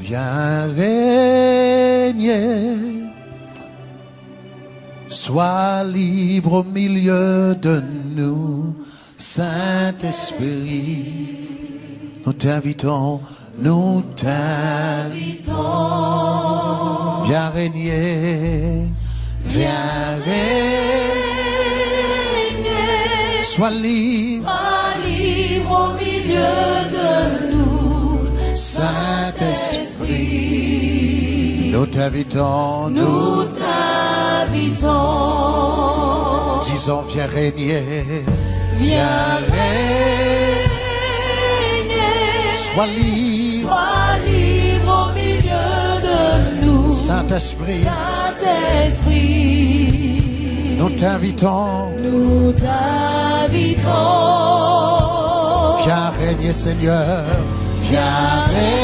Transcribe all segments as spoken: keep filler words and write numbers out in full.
Viens régner, sois libre au milieu de nous, Saint-Esprit. Nous t'invitons, nous t'invitons. Viens régner, viens régner. Sois libre, sois libre au milieu de nous, Saint-Esprit. Nous t'invitons, nous t'invitons. Disons, viens régner, viens régner. Sois libre, sois libre au milieu de nous, Saint-Esprit. Saint-Esprit. Nous t'invitons, nous t'invitons. Viens régner, Seigneur. Viens régner.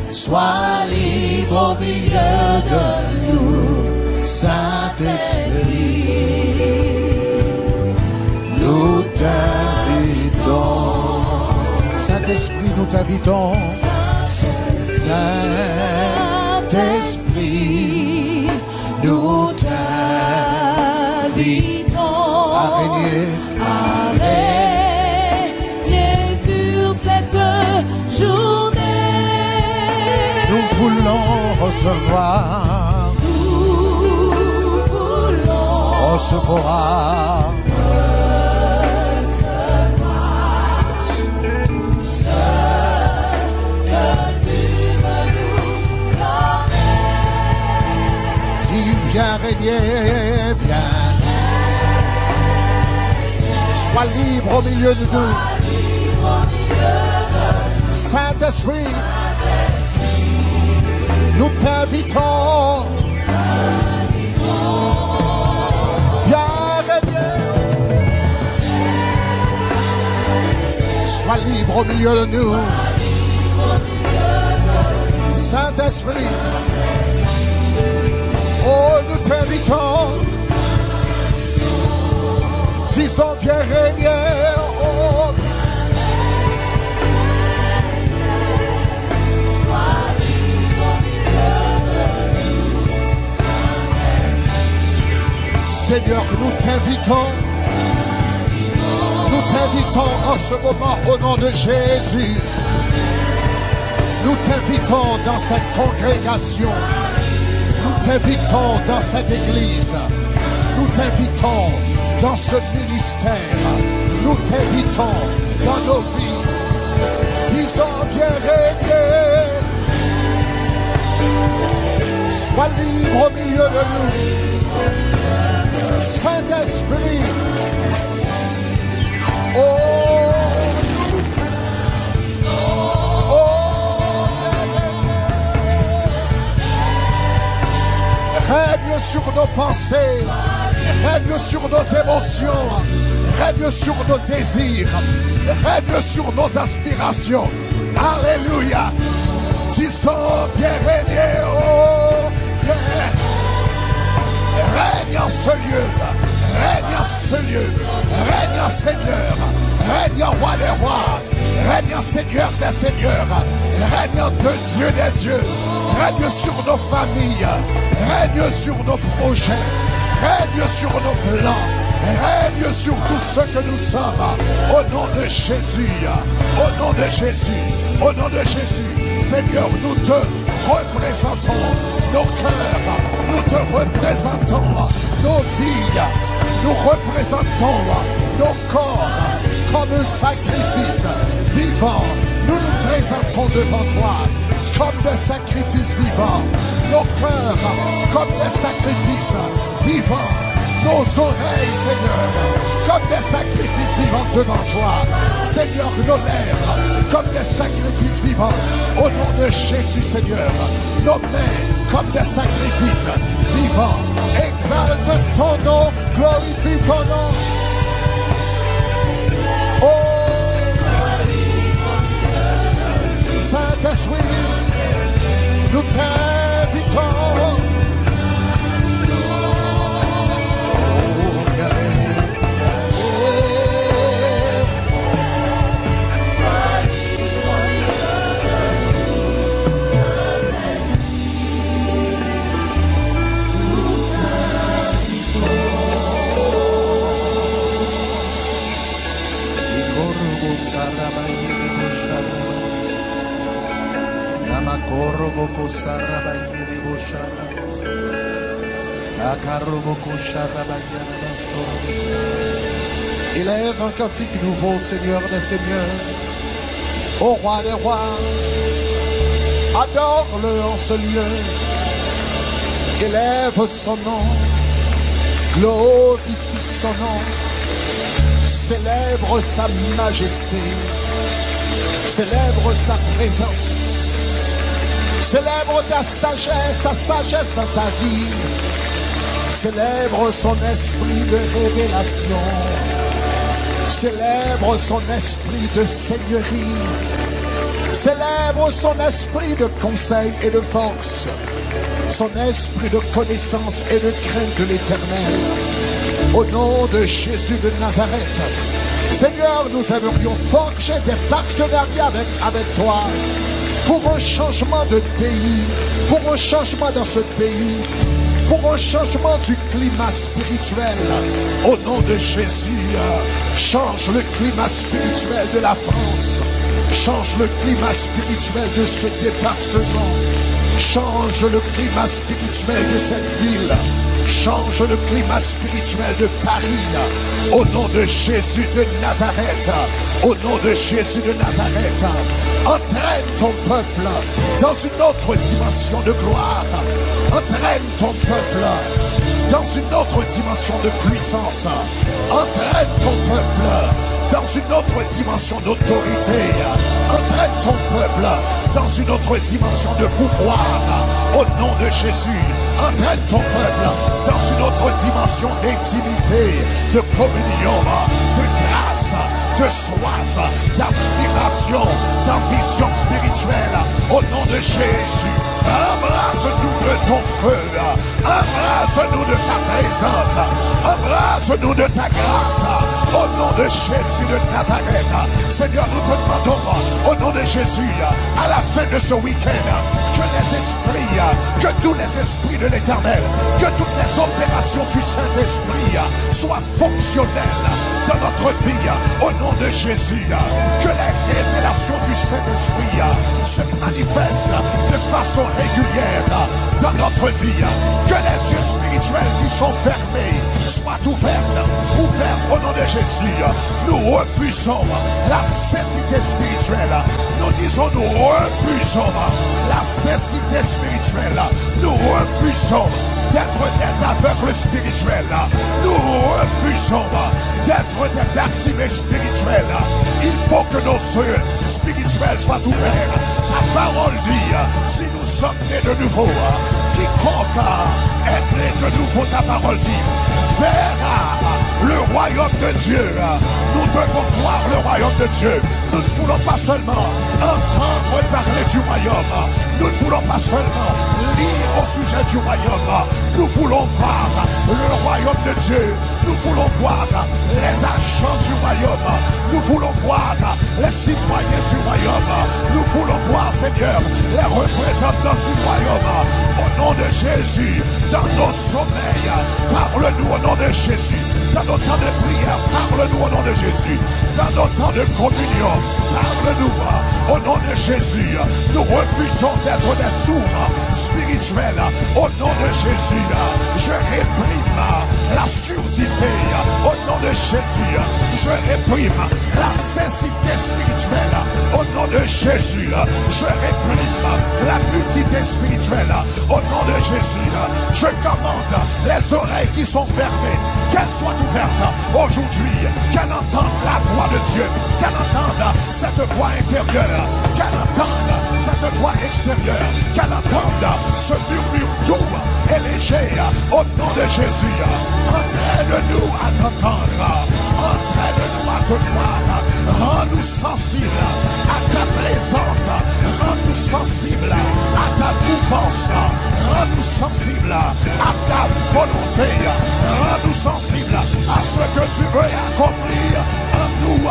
Sois libre au milieu de nous, Saint-Esprit. Nous t'invitons. Saint-Esprit, nous t'invitons. Saint-Esprit, nous t'invitons à régner, à régner sur cette journée. Nous voulons recevoir, nous voulons recevoir. Dis, viens régner, viens. Sois libre au milieu de nous. Saint-Esprit, nous t'invitons. Viens régner. Sois libre au milieu de nous. Saint-Esprit, oh, nous t'invitons. Disons, viens régner. Oh. Seigneur, nous t'invitons. Nous t'invitons en ce moment au nom de Jésus. Nous t'invitons dans cette congrégation. Nous t'invitons dans cette église. Nous t'invitons dans ce ministère. Nous t'invitons dans nos vies. Disons, viens régner. Sois libre au milieu de nous. Saint-Esprit. Oh, nous t'invitons. Oh, viens régner. Règne sur nos pensées. Règne sur nos émotions. Règne sur nos désirs. Règne sur nos aspirations. Alléluia. Disons, viens régner, oh, viens. Règne en ce lieu. Règne en ce lieu. Règne en Seigneur. Règne en roi des rois. Règne en Seigneur des seigneurs. Règne en Dieu des dieux. Règne sur nos familles. Règne sur nos projets. Règne sur nos plans. Règne sur tout ce que nous sommes. Au nom de Jésus. Au nom de Jésus. Au nom de Jésus. Seigneur, nous te représentons nos cœurs. Nous te représentons nos vies. Nous représentons nos corps comme un sacrifice vivant. Nous nous présentons devant toi comme des sacrifices vivants. Nos cœurs comme des sacrifices vivants. Nos oreilles, Seigneur, comme des sacrifices vivants devant toi. Seigneur, nos lèvres comme des sacrifices vivants. Au nom de Jésus, Seigneur. Nos mains comme des sacrifices vivants. Exalte ton nom, glorifie ton nom. Oh, Saint-Esprit, nous t'invitons. Oh, viens régner, viens régner. Koroboko sarabayerebo shara. Takaroboko sharabayerebo. Élève un cantique nouveau, Seigneur des seigneurs, au roi des rois. Adore-le en ce lieu. Élève son nom. Glorifie son nom. Célèbre sa majesté. Célèbre sa présence. Célèbre ta sagesse, sa sagesse dans ta vie. Célèbre son esprit de révélation. Célèbre son esprit de seigneurie. Célèbre son esprit de conseil et de force. Son esprit de connaissance et de crainte de l'Éternel. Au nom de Jésus de Nazareth. Seigneur, nous aimerions forger des partenariats avec, avec toi pour un changement de pays, pour un changement dans ce pays, pour un changement du climat spirituel. Au nom de Jésus, euh, change le climat spirituel de la France. Change le climat spirituel de ce département. Change le climat spirituel de cette ville. Change le climat spirituel de Paris. Au nom de Jésus de Nazareth. Au nom de Jésus de Nazareth. Entraîne ton peuple dans une autre dimension de gloire. Entraîne ton peuple dans une autre dimension de puissance. Entraîne ton peuple dans une autre dimension d'autorité. Entraîne ton peuple dans une autre dimension de pouvoir. Au nom de Jésus, entraîne ton peuple dans une autre dimension d'intimité, de communion, de grâce, de soif, d'aspiration, d'ambition spirituelle. Au nom de Jésus, embrase-nous de ton feu. Embrase-nous de ta présence. Embrase-nous de ta grâce. Au nom de Jésus de Nazareth. Seigneur, nous te demandons, au nom de Jésus, à la fin de ce week-end, que les esprits, que tous les esprits de l'Éternel, que toutes les opérations du Saint-Esprit soient fonctionnelles dans notre vie, au nom de Jésus. Que les révélations du Saint-Esprit se manifestent de façon régulière dans notre vie. Que les yeux spirituels qui sont fermés soient ouverts, ouverts au nom de Jésus. Nous refusons la cécité spirituelle. Nous disons, nous refusons la cécité spirituelle. Nous refusons d'être des aveugles spirituels. Nous refusons d'être des Bartimée spirituel. Il faut que nos yeux spirituels soient ouverts. Ta parole dit, si nous sommes nés de nouveau, quiconque est né de nouveau, ta parole dit, verra le royaume de Dieu. Nous devons voir le royaume de Dieu. Nous ne voulons pas seulement entendre parler du royaume. Nous ne voulons pas seulement lire au sujet du royaume. Nous voulons voir le royaume de Dieu. Nous voulons voir les agents du royaume. Nous voulons voir les citoyens du royaume. Nous voulons voir, Seigneur, les représentants du royaume. Au nom de Jésus, dans nos sommeils, parle-nous au nom de Jésus. Dans nos temps de prière, parle-nous au nom de Jésus. Dans nos temps de communion, parle-nous au nom de Jésus. Nous refusons d'être des sourds spirituels. Au nom de Jésus, je réprime la surdité. Au nom de Jésus, je réprime la cécité spirituelle. Au nom de Jésus, je réprime la mudité spirituelle. Au nom de Jésus, je commande les oreilles qui sont fermées, qu'elles soient ouvertes aujourd'hui, qu'elles entendent la voix de Dieu, qu'elles entendent cette voix intérieure, qu'elles entendent cette voix extérieure, qu'elles entendent ce murmure doux et léger. Au nom de Jésus, entraîne-nous à t'entendre, entraîne-nous à te voir, rends-nous sensibles à ta présence, rends-nous sensibles à ta mouvance, rends-nous sensibles à ta volonté, rends-nous sensibles à ce que tu veux accomplir en nous.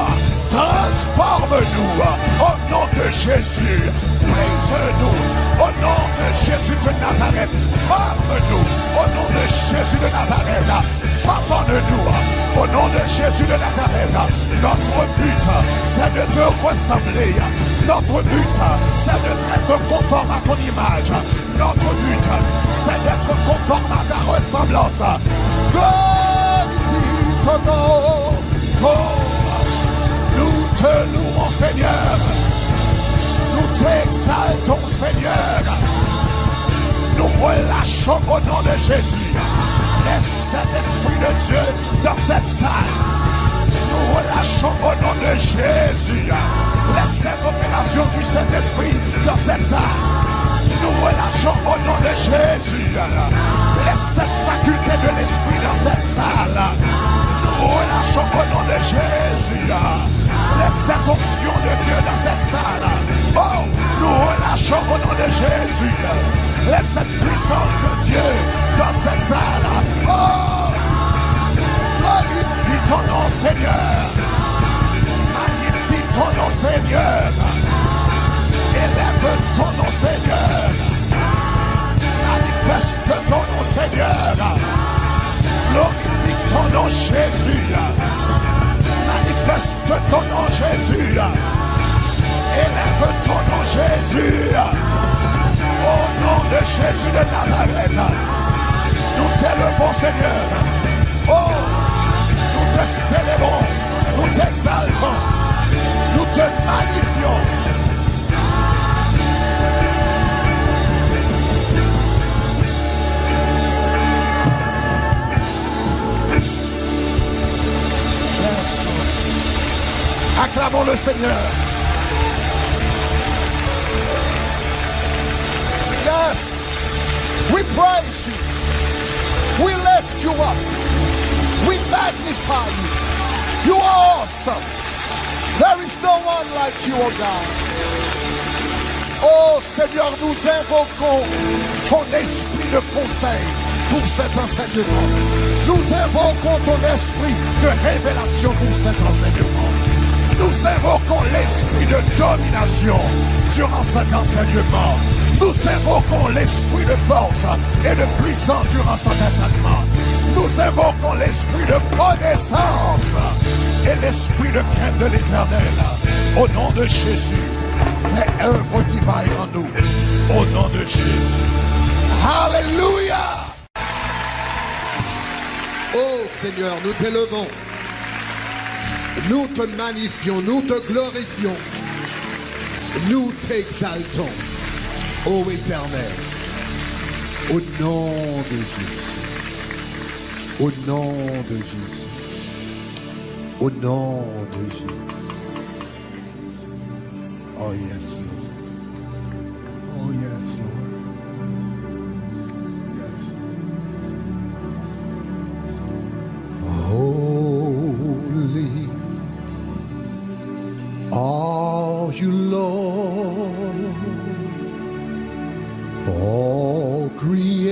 Transforme-nous au nom de Jésus. Brise-nous au nom de Jésus de Nazareth. Forme-nous au nom de Jésus de Nazareth. Façonne-nous au nom de Jésus de Nazareth. Notre but, c'est de te ressembler. Notre but, c'est d'être conforme à ton image. Notre but, c'est d'être conforme à ta ressemblance. Glorifie ton nom. Oh, nous te louons, Seigneur. Nous t'exaltons, Seigneur. Nous relâchons au nom de Jésus les Saint-Esprit de Dieu dans cette salle. Nous relâchons au nom de Jésus les sept opérations du Saint-Esprit dans cette salle. Nous relâchons au nom de Jésus les sept facultés de l'Esprit dans cette salle. Nous relâchons au nom de Jésus les sept onctions de Dieu dans cette salle. Oh, nous relâchons au nom de Jésus les sept puissances de Dieu dans cette salle. Oh, glorifie ton nom, Seigneur. Magnifie ton nom, Seigneur. Élève ton nom, Seigneur. Manifeste ton nom, Seigneur. Glorifie ton nom, Jésus. Manifeste ton nom, Jésus. Élève ton nom, Jésus. Au nom de Jésus de Nazareth, nous t'élevons, Seigneur. Oh, nous te célébrons, nous t'exaltons, nous te magnifions. Yes, Lord. Acclamons le Seigneur. Yes. We praise you. We lift you up. We magnify you. You are awesome. There is no one like you, oh God. Oh Seigneur, nous invoquons ton esprit de conseil pour cet enseignement. Nous invoquons ton esprit de révélation pour cet enseignement. Nous invoquons l'esprit de domination durant cet enseignement. Nous invoquons l'esprit de force et de puissance durant cet enseignement. Nous invoquons l'esprit de connaissance et l'esprit de crainte de l'Éternel. Au nom de Jésus, fais œuvre divine en nous. Au nom de Jésus. Alléluia. Oh Seigneur, nous t'élevons, nous te magnifions, nous te glorifions, nous t'exaltons, ô Éternel, au nom de Jésus, au nom de Jésus, au nom de Jésus. Oh yes, Lord. Oh yes, Lord. Yes, Lord. Holy are you, Lord. All creation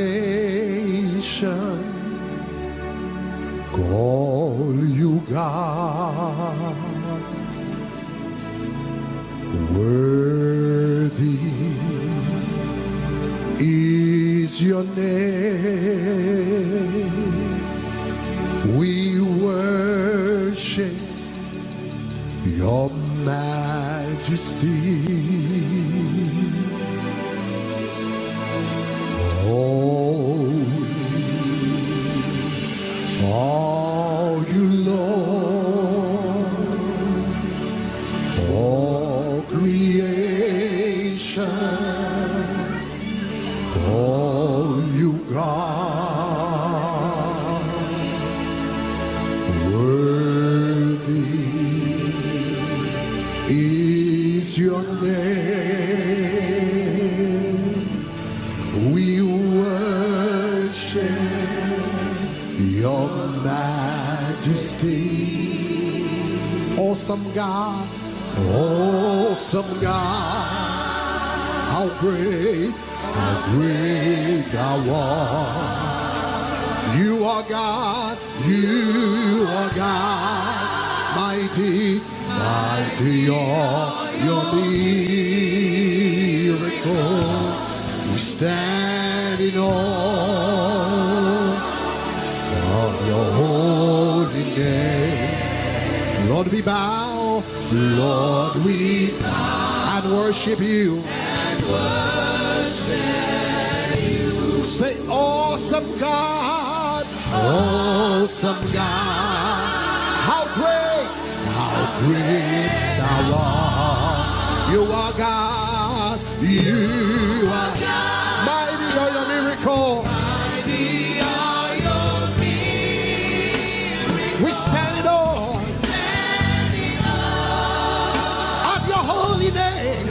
call you God. Worthy is your name. We worship your majesty. Holy are you, Lord. All creation call you God. Worthy is your name. We worship your majesty. Awesome God, awesome God, how great, how great thou art. You are God, you are God, mighty, mighty are your miracles. We stand in awe of your holy name. Lord, we bow. Lord, we bow and worship you. Say, awesome God, awesome God, how great, how great thou art. You are God, you are God. Mighty are your miracles. We stand in awe of your holy name.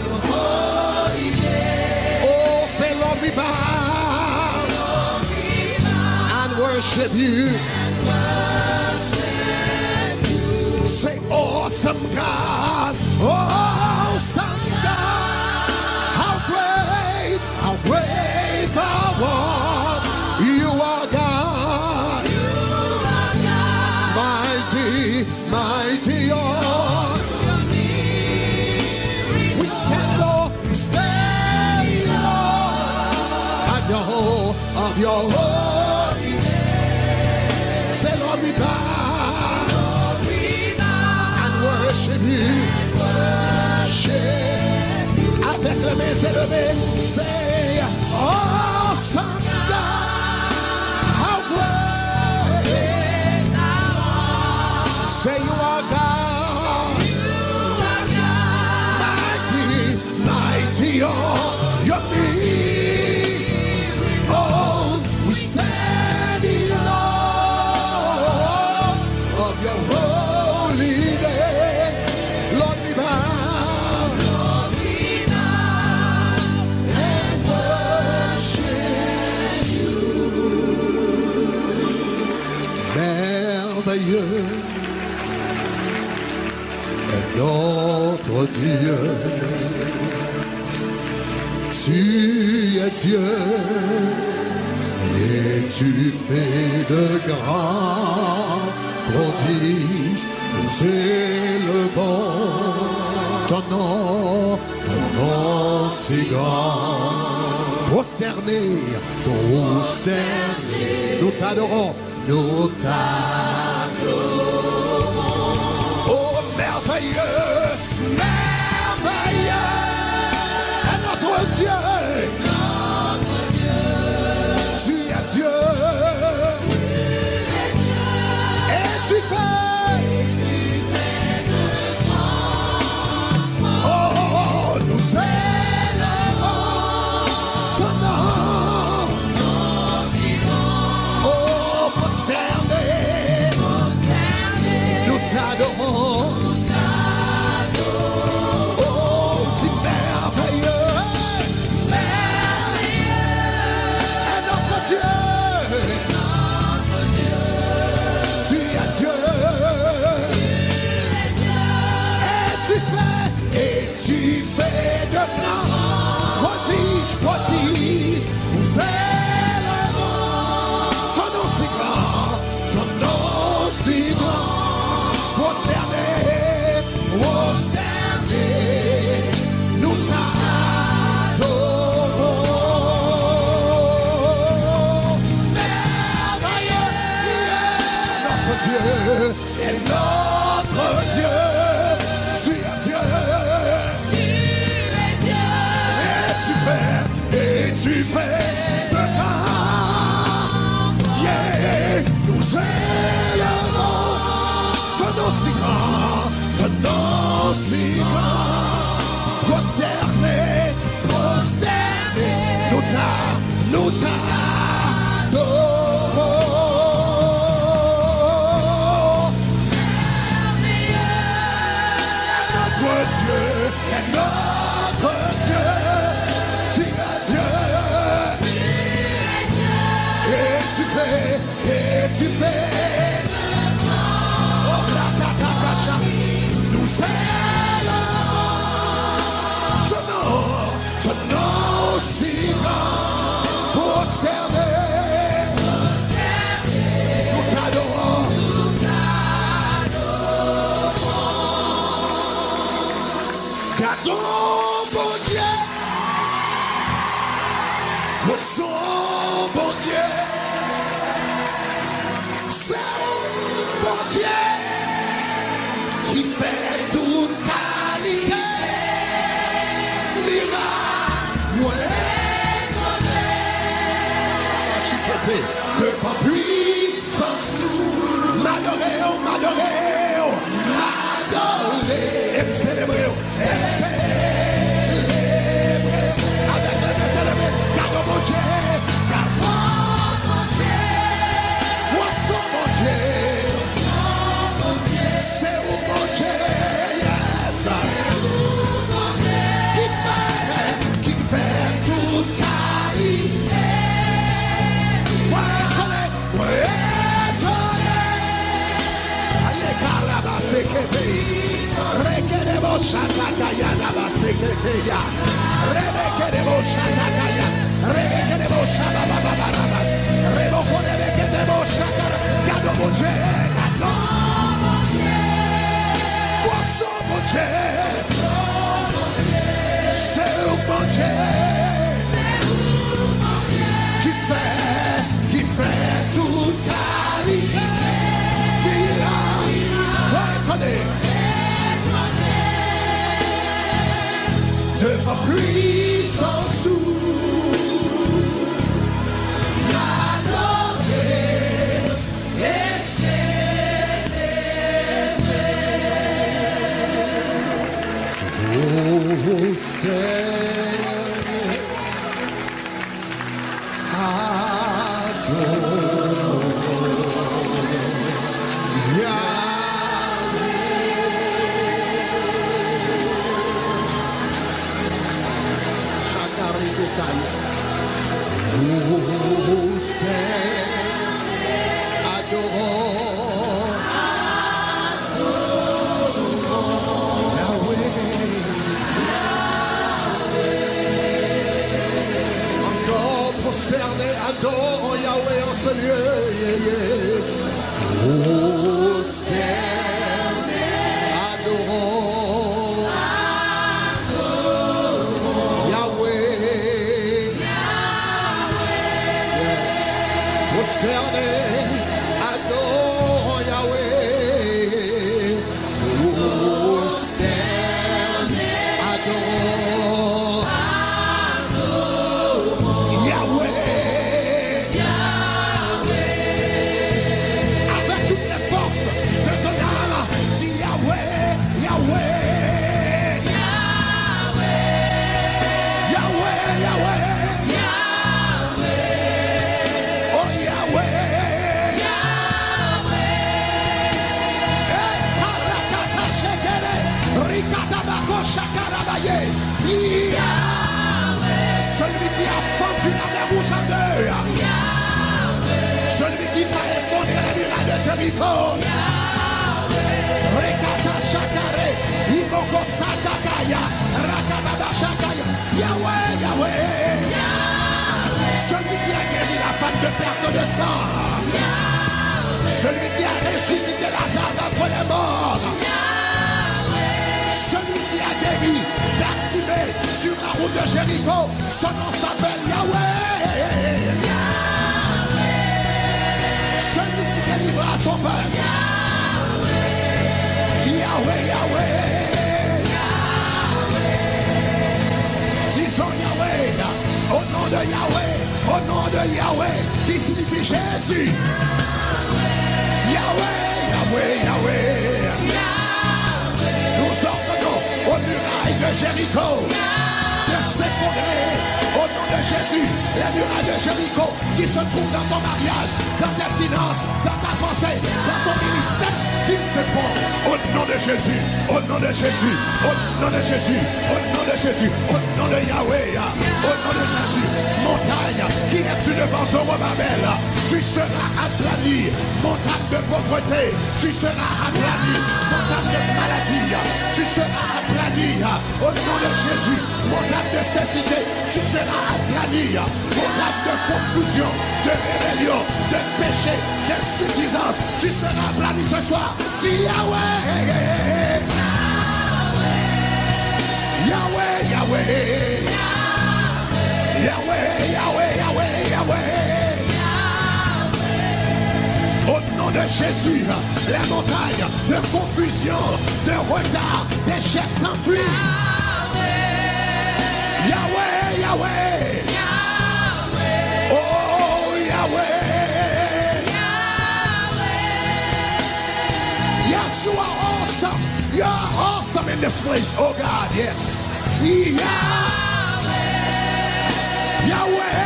Oh, say, Lord, we bow and worship you. Say, awesome God, awesome God, how great, how great thou art. You are God. Mighty, mighty are. We stand, Lord, we stand, Lord, at your ho-, of your holy name. Say, Lord, we bow and worship you. Avec les mains élevées, say, awesome God, how great thou art. Say, you are God. Mighty, mighty are your miracles. We stand in awe of your holy name. Lord, we bow and worship you. Merveilleux est notre Dieu. Tu es Dieu et tu fais de grands prodiges. Nous élevons ton nom, ton nom si grand. Prosterné, prosterné, nous t'adorons. Nous t'adorons. Oh, merveilleux, merveilleux est notre Dieu. Tu es Dieu. Et tu fais. Oh, nous élevons ton nom. Oh, prosterné, nous t'adorons. Oh, dis merveilleux est notre Dieu. Tu es Dieu. Et tu fais, et tu fais de grands prodiges, prodiges. Nous élevons ton nom si grand, ton nom si grand. Prosterné, prosterné, nous t'adorons. Merveilleux est notre Dieu. Et notre Dieu, tu es Dieu. Tu es Dieu. Et tu fais, et tu fais de grands. Yeah. Nous élevons ton nom si grand, ton nom si grand. Prosterné, prosterné, nous t'a, nous t'adorons. Notre Dieu est notre Dieu, tu es Dieu. Et tu fais, et tu fais. Oh, la, ta, ta, ta, ta. Nous élevons ton nom, ton nom si grand. Prosterné, nous t'adorons. Gade yon Bondye, gwo son Bondye, se yon Bondye ki fè tout kalite. Devan pwisans ou, m adore w, m adore w, m adore, e m selebre w, e m selebre w avèk lèmèn selebre. Gade Bondye, gade Bondye, gwosè Bondye. Se ou Bondye, yes. Ki fè, ki fè tout kalite. Mwen etone, mwen etone. Aye, karaba sekete. Rekedebo shakata yadaba sekete ya. Rebeke debo shakata ya. Rebeke debo shabababababa. Reboko rebeke debo shakara. Gade Bondye, gade Bondye. Gwosè Bondye. Se ou Bondye. Ki fè, ki fè tout kalite mirak. Mwen etone. Devan pwisans ou, m adore, e m selebre. Pwostène, adore. Yahweh. Shakari Ketaya. Pwostène, adore. Yahweh. Ankò, pwostène, adore Yahweh en ce lieu. Yeah, yeah. Pwostène, adore Yahweh. Yeah. Pwostène, adore Yahweh. Pwostène, adore Yahweh. Avec toutes les forces de ton âme, dis Yahweh, Yahweh. Yahweh, Yahweh. Oh Yahweh. Hey, parakata shekere, rikata bako shakarabaye. Yahweh. Celui qui a fendu la mer Rouge en deux. Yahweh. Celui qui va effondrer les murailles de Jéricho. Yahweh. Rekata shakare, imoko satakaya, rakababa shakaya. Yahweh, Yahweh. Yahweh. Celui qui a guéri la femme de perte de sang. Yahweh. Celui qui a ressuscité Lazare d'entre les morts. Yahweh. Celui qui a guéri Bartimée sur la route de Jéricho. Son nom s'appelle Yahweh. Yahweh. Celui qui délivra son peuple. Yahweh, Yahweh. Disons Yahweh, au nom de Yahweh, au nom de Yahweh, qui signifie Jésus. Yahweh, Yahweh, Yahweh. Nous ordonnons aux murailles de Jéricho de s'effondrer au nom de Jésus. Les murailles de Jéricho qui se trouvent dans ton mariage, dans tes finances, dans ta pensée, dans ton ministère, qu'ils s'effondrent au nom de Jésus, au nom de Jésus, au nom de Jésus, au nom de Jésus, au nom de Yahweh, au nom de Jésus. Montagne qui es-tu devant Zorobabel, tu seras aplani. Montagne de pauvreté, tu seras aplani. Montagne de maladie, tu seras aplani. Au nom de Jésus, montagne de cécité, tu seras aplani. Montagne de confusion, de rébellion, de péché, d'insuffisance, tu seras aplani ce soir. Dis Yahweh, Yahweh, Yahweh. Yahweh, Yahweh, Yahweh, Yahweh. Au nom de Jésus, les montagnes de confusion, de retard, d'échec s'enfuient. Yahweh, Yahweh, This place, oh God, yes. Yahweh. Yahweh.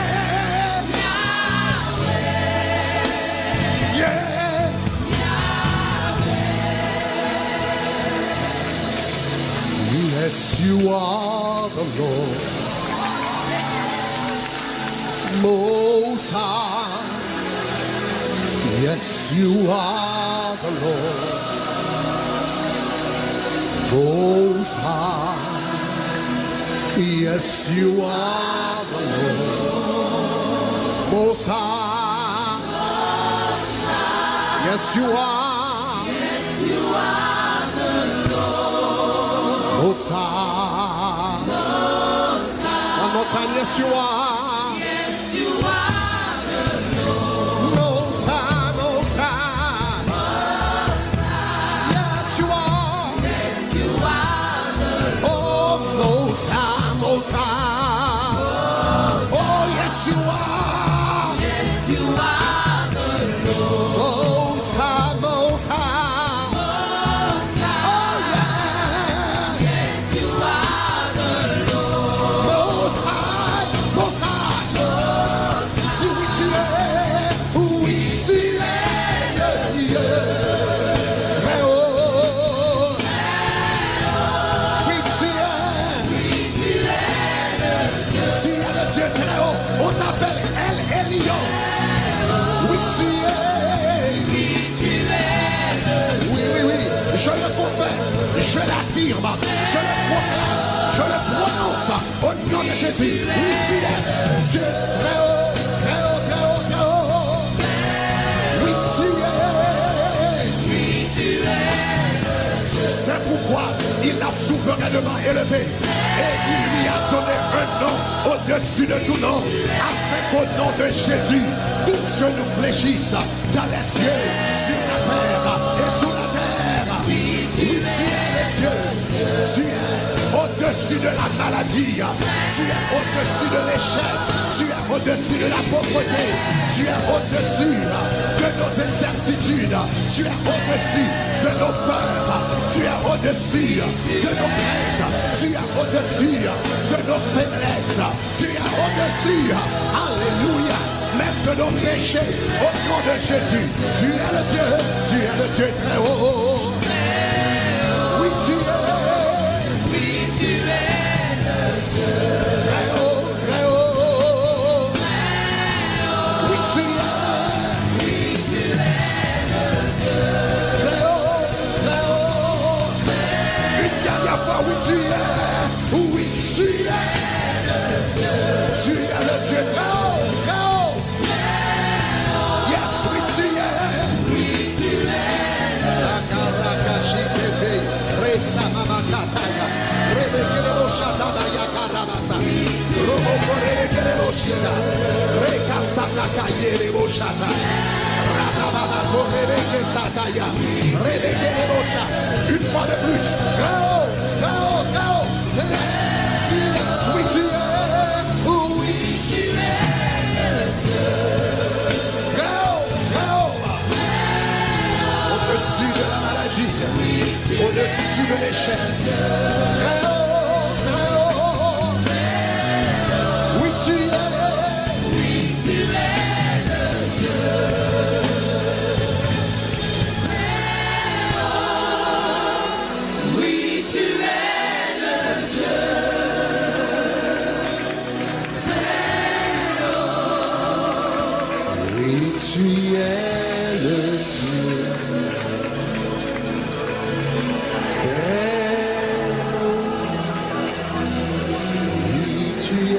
Yeah. Yes, you are the Lord. Most High. Yes, you are the Lord. Most High. Yes, you are the Lord. Most High. Yes, you are. Most High. One more time, yes, you are. Most High, Most High. Yes, you are. Oh, Most High, Most High. Oh, yes, you are. Most High, Most High. Oh, yeah. Most High, Most High. Si oui, tu es, oui, tu es le Dieu très haut. Oui, tu es. Tu es le Dieu très haut. On t'appelle El Elyon. Oui, tu es. Oui, oui, oui. Je le confesse, je l'affirme, je le proclame, je le prononce. Au nom de Jésus, oui, tu es Dieu très haut, très haut, très haut, très haut. Oui, tu es. C'est pourquoi il l'a souverainement élevé et il lui a donné un nom au-dessus de tout nom, afin qu'au nom de Jésus, tout genou fléchisse dans les cieux, sur la terre et sous la terre. Oui, tu es le Dieu. Tu es au-dessus de la maladie. Tu es au-dessus de l'échec. Tu es au-dessus de la pauvreté. Tu es au-dessus de nos incertitudes. Tu es au-dessus de nos peurs. Tu es au-dessus de nos craintes. Tu es au-dessus de nos faiblesses. Tu es au-dessus, alléluia, même de nos péchés, au nom de Jésus. Tu es le Dieu, tu es le Dieu très haut. Oui, tu es. Très haut, très haut. Oui, tu es. Très haut, très haut. Une dernière fois, oui, tu es. Oui, tu es. Tu es le Dieu très haut, très haut. Yes, oui, tu es. Sakarakashikete, resamamakataya, rebekerebo shatabaya karabasa, robokorebekerebo shita, rekasakakayerebo shata, rabababakorebekesataya, rebekerebo sha. Une fois de plus, très haut, très haut, très haut. Yes, oui, tu es. Oui, tu es. Très haut, très haut. Au-dessus de la maladie, au-dessus de l'échec. Très haut, très haut. Oui, tu es. Oui, tu es le Dieu. Très haut. Oui, tu es le Dieu. Très haut. Oui, tu es le Dieu. Très haut. Oui, tu es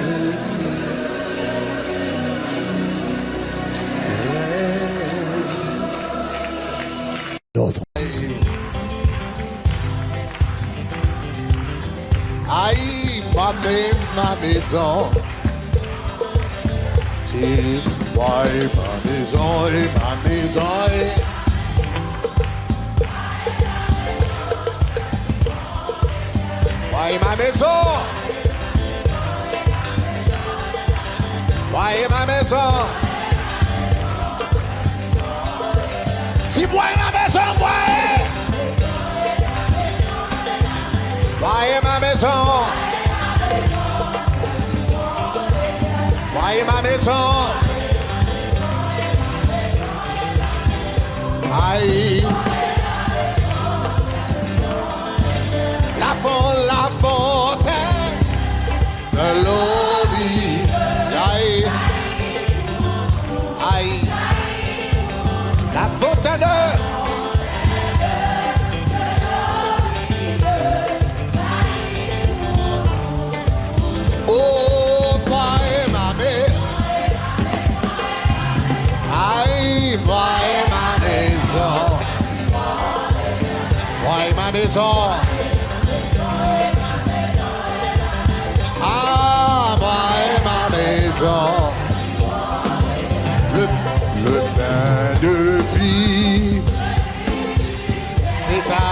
le Dieu. Très haut. Notre. Aïe, ma, ma maison. Ti, ouais, ma maison et ma maison et. Ouais, ma maison. Mwaye ma mezon. Di mwaye ma mezon, mwaye. Voyez ma maison. Voyez ma maison. Aïe. La fon-, la fontaine de l'eau vive. Aïe. Aïe. La fontaine de Oh, voyez ma maison. Aïe, voyez ma maison. Voyez ma maison. Ah, voyez ma maison. Le, le pain de vie. Se sa.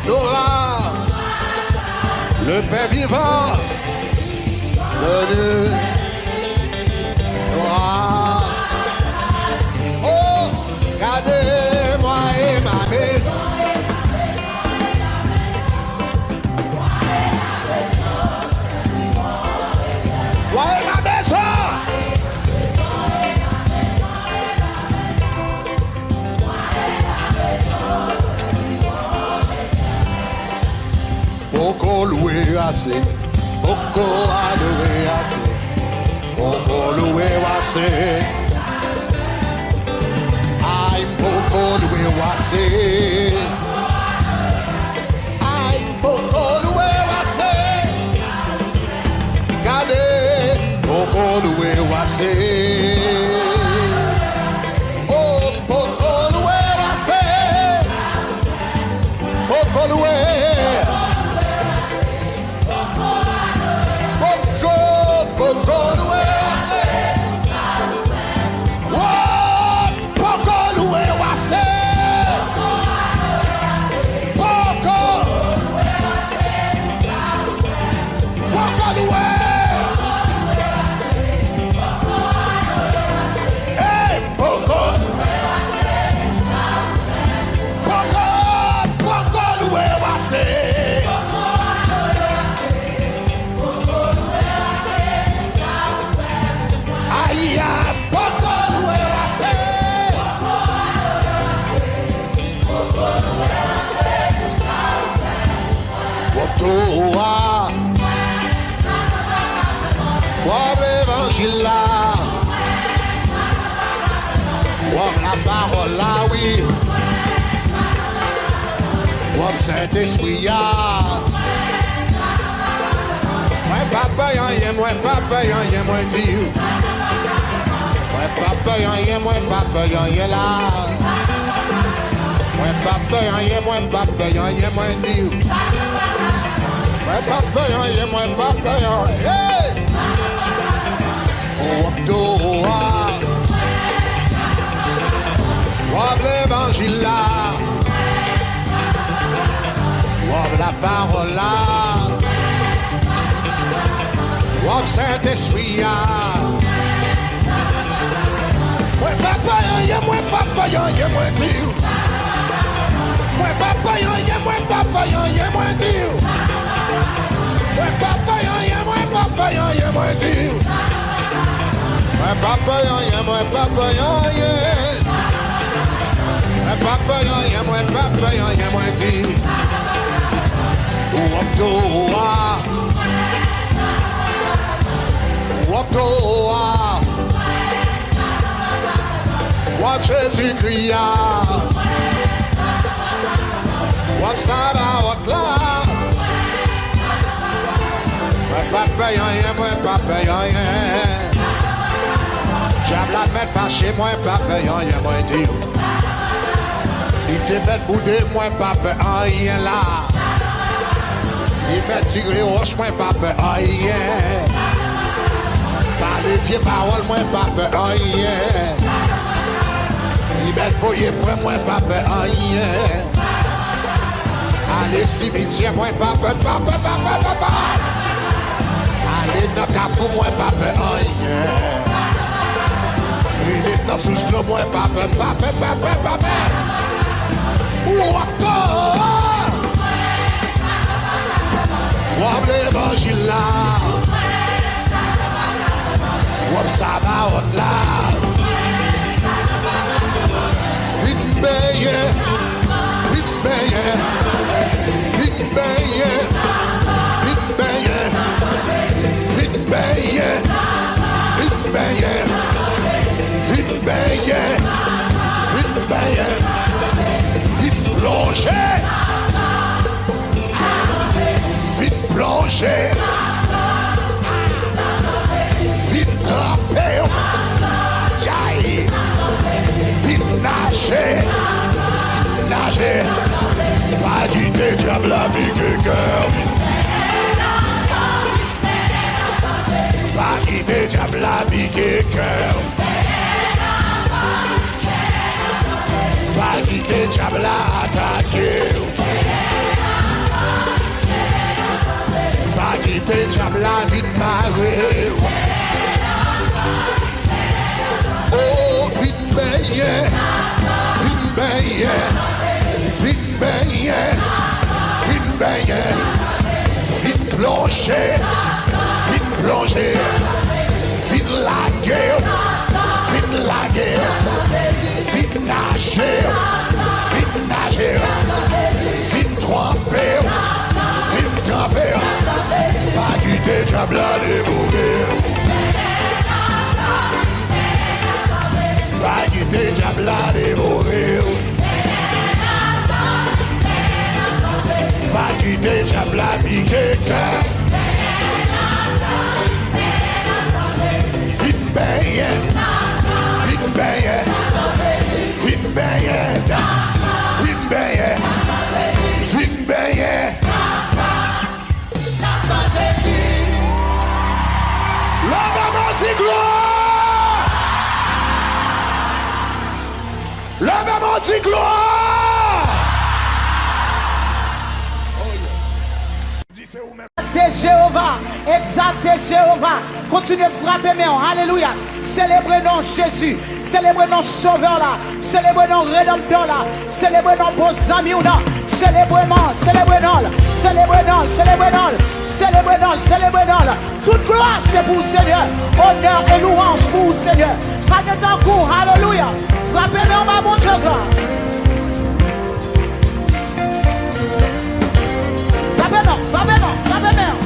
Nora, le pain vivant. Venu. Nora. Oh, gade mwen e ma maison. Mwen e ma maison. Poko lwe ase, poko adore ase, poko lwe ase. Ay, m poko lwe ase. Ay, m poko lwe ase. Gade, poko lwe ase. Oh, poko lwe ase. Poko lwe. Poko, poko lwe ase. Wo, poko lwe ase. Poko. Poko lwe. Hey, poko. Poko, poko lwe ase. Aya, poko lwe ase. Woto a. Wòb levanjil la. Wòb lapawòl la, wi. Wòb Sentespri a. Mwen p ap bay anyen, mwen p ap bay anyen, mwen di w. Mwen p ap bay anyen, mwen p ap bay anyen la. Mwen p ap bay anyen, mwen p ap bay anyen, mwen di w. Mwen p ap bay anyen, mwen p ap bay anyen. Hey! Wòb do a. Wòb levanjil la. Wòb lapawòl la. Wòb Sentespri a. Mwen p ap bay anyen, mwen p ap bay anyen, mwen di w. Mwen p ap bay anyen, mwen p ap bay anyen, mwen di w. Mwen p ap bay anyen, mwen p ap bay anyen, mwen di w. Mwen p ap bay anyen, mwen p ap bay anyen. Mwen p ap bay anyen, mwen p ap bay anyen, mwen di w. Wòb do a. Wòb do a. Wòb Jezikri a. Wòb Sabawòt la. Mwen p ap pè anyen, mwen p ap pè anyen. Dyab la mèt fache, mwen p ap pè anyen, mwen di w. Li te mèt boude, mwen p ap pè anyen la. Li mèt tire wòch, mwen p ap pè anyen. Pale vye pawòl, mwen p ap pè anyen. Li mèt voye pwen, mwen p ap pè anyen. Ale simityè, mwen p ap pè, p ap pè, p ap pè, p ap pè. Ale nan kafou, mwen p ap pè anyen. Rele nan sous dlo, mwen p ap pè, p ap pè, p ap pè, p ap pè. Ou ap pè. W ap levanjil la. W ap Sabawòt la. Vin benyen. Vin benyen. Vin benyen. Vin benyen. Vin benyen. Vin benyen. Vin benyen. Vin benyen. Vin plonje. Vin plonje. Vin tranpe w. Yay. Vin naje. Naje. Pa kite dyab la pike kè w. Pa kite dyab la pike kè w. Pa kite dyab la atake w. Pa kite dyab la vin mare w. O, vin benyen, vin benyen, vin benyen, vin benyen, vin plonje, vin plonje, vin lage, vin lage, vin naje, vin naje, vin tranpe, vin tranpe, pa kite dyab la devore. Pa kite dyab la devore w. Pa kite dyab la pike kè w. Vin benyen. Vin benyen. Vin benyen. Vin benyen. Vin benyen. Leve men w di glwa! Leve men w di glwa! Egzalte Jewova, egzalte Jewova. Kontinye frape men w. Alelouya. Selebre non Jezi. Selebre non Sovè la. Selebre non Redanmtè la. Selebre non bon zanmi w nan. Selebre non, selebre non l. Selebre non l, selebre non l. Selebre non l, selebre non l. Tout glwa se pou w, Senyè. Onè e louwanj pou w, Senyè. Pa gen tankou w. Alelouya. Frape men w, ba Bondye glwa. Frape men w, frape men w, frape men w.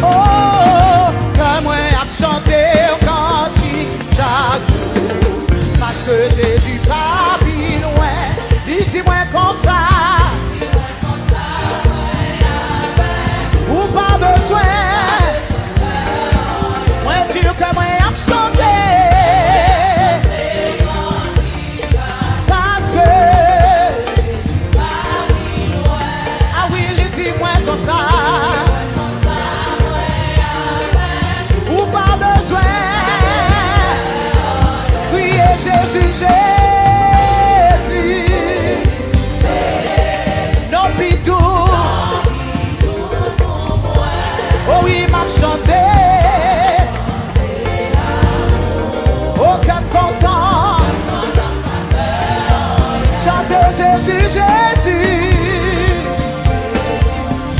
Oh, kè mwen ap chante yon kantik chak jou, paske Jezi pa pi lwen. Li di mwen konsa, ou pa bezwen. Mwen di w ke mwen ap chante. Paske, a wi, li di mwen konsa. Ou pa bezwen kriye Jezi, Jezi. Non pi dous. O wi, m ap chante. O kè m kontan. Chante Jezi, Jezi.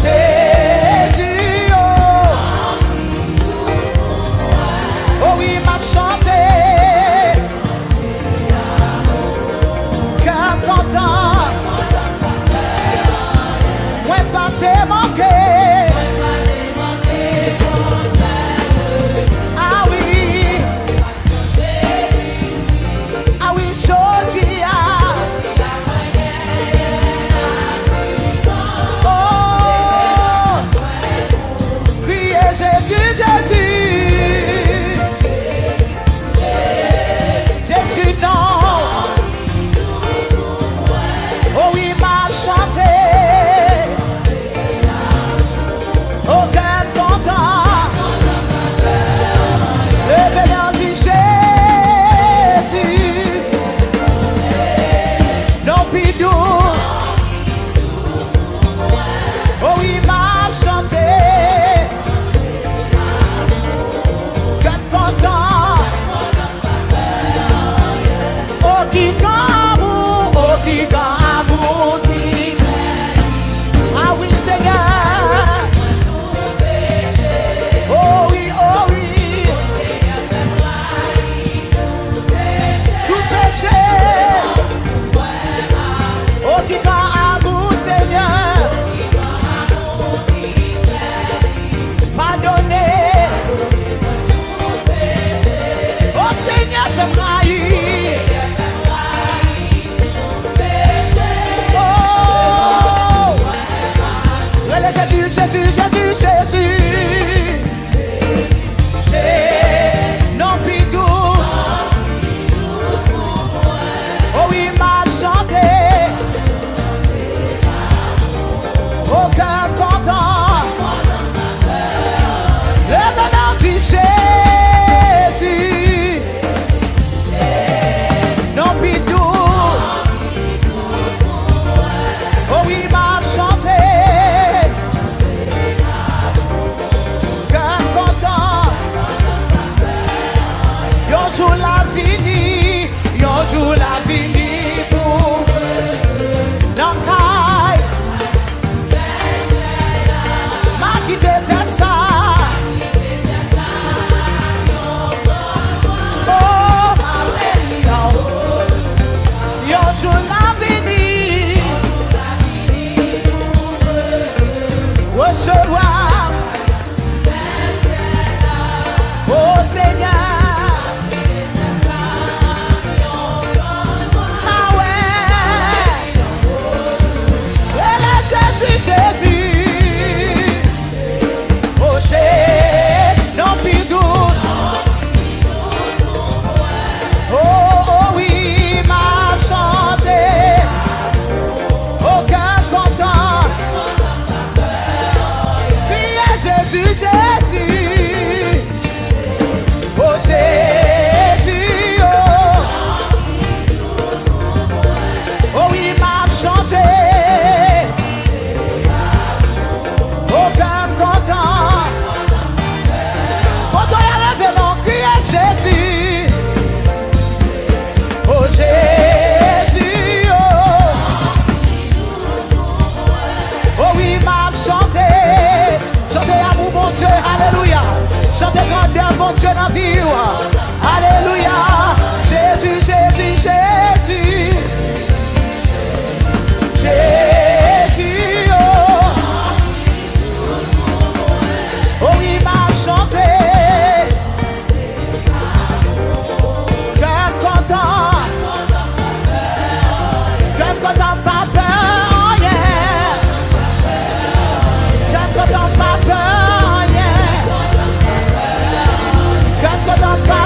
Jezi, oh. O wi, m ap chante. Kè m kontan. Mwen pa te manke. A wi. A wi, jodi a. Jezi, Jezi, Jezi. Non pi dous. O wi, m ap chante. O kè m kontan. Leve men w, di Jezi. Non pi dous. O wi, m ap chante. Kè m kontan. Yon jou l ap vini, yon jou l ap vini pou nan kay. M a kite tè sa. Oh, alelouya. Yon jou l ap vini. Resevwa. O Senyè. Ah wè. Rele Jezi, Jezi. O Jezi, non pi dous. O, o wi, m ap chante. O kè m kontan. Kriye Jezi, Jezi. O Jezi, o. O wi, m ap chante. O kè m kontan. Kote w ye, leve men w, kriye Jezi. O Jezi, o. O wi, m ap chante. Chante amou Bondye, alelouya. Chante grandè Bondye nan vi w. Alelouya. Jezi, Jezi, Jezi. Jezi, o. O wi, m ap chante. Kè m kontan. Kè m kontan, pa pè anyen. Kè m kontan, pa pè anyen. Kè m kontan, pa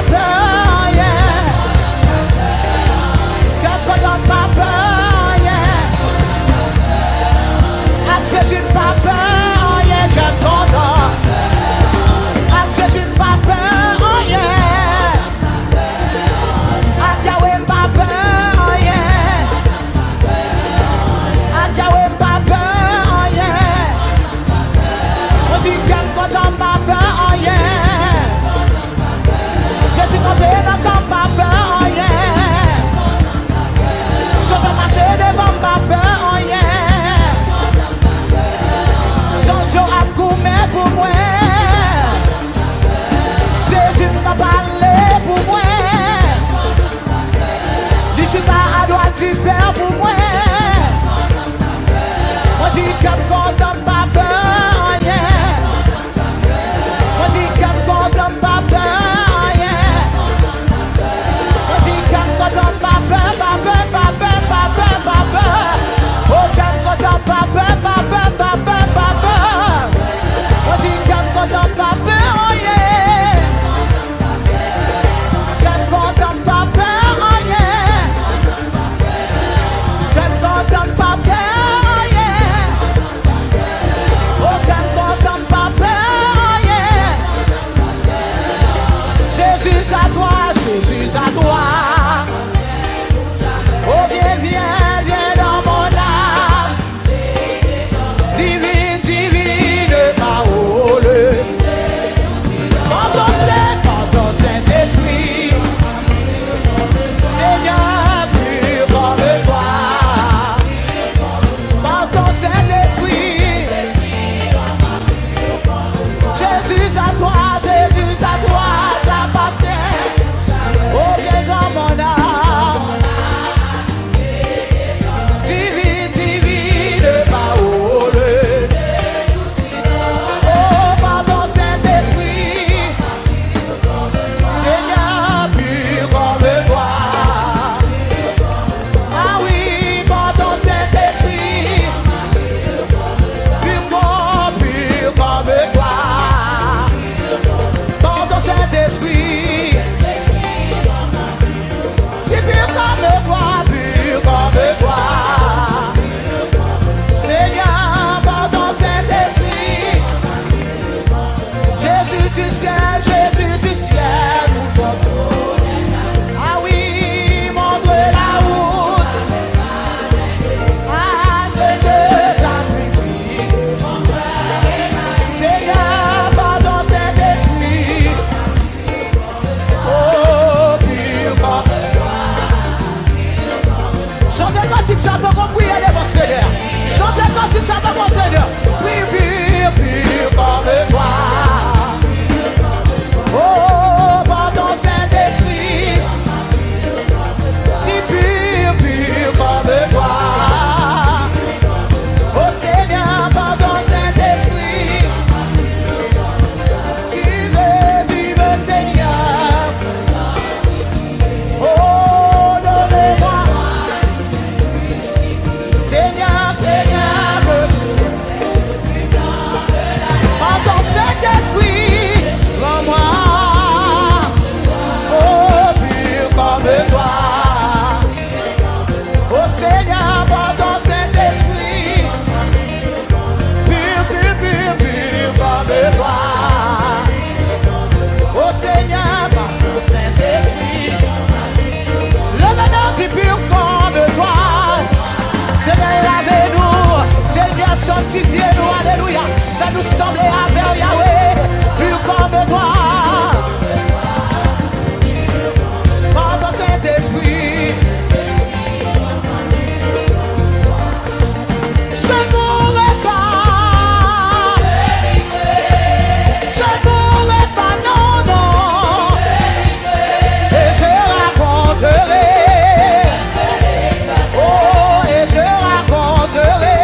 Sanctifie nou, alelouya. Fè nou sanble avè w, Yahweh, pur comme toi. Par ton Saint-Esprit. Je mourrai pas. Je mourrai pas, non, non. Et je raconterai. Oh, et je raconterai.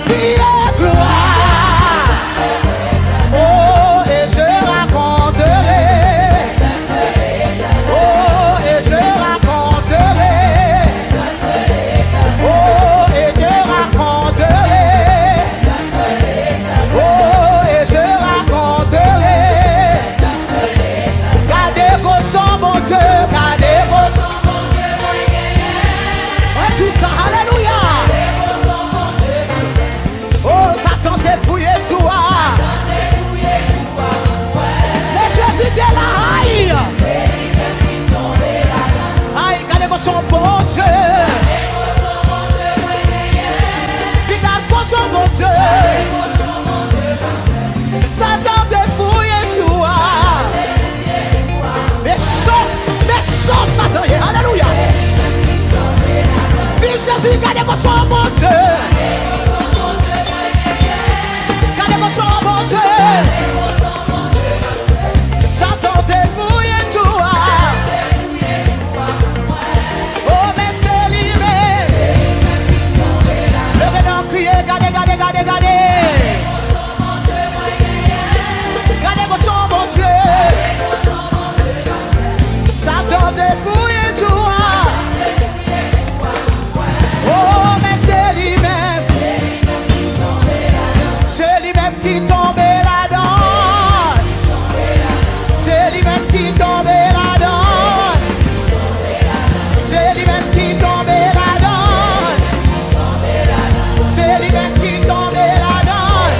Crier gloire. Oh, et je raconterai. Oh, et je raconterai. Oh, et je raconterai. Oh, et je raconterai. Gade gwo son Bondye, gade gwo son Bondye mwen genyen. Mwen di sa, alelouya. Oh, Satan te fouye twou a. Men Jezi te la, ay. Ay, gade gwo son Bondye. Vin gade gwo son Bondye. Satan te fouye twou a. Men son, men son Satan ye. Alelouya. Viv Jezi, gade gwo son Bondye. Gade gwo son Bondye. Satan te fouye twou a. Oh, men se li menm. Leve nan kriye, gade, gade, gade, gade. Gade gwo son Bondye. Satan te fouye twou a. Oh, men se li menm. Se li menm ki tonbe ladan. Se li menm ki tonbe ladan. Se li menm ki tonbe ladan. Se li menm ki tonbe ladan.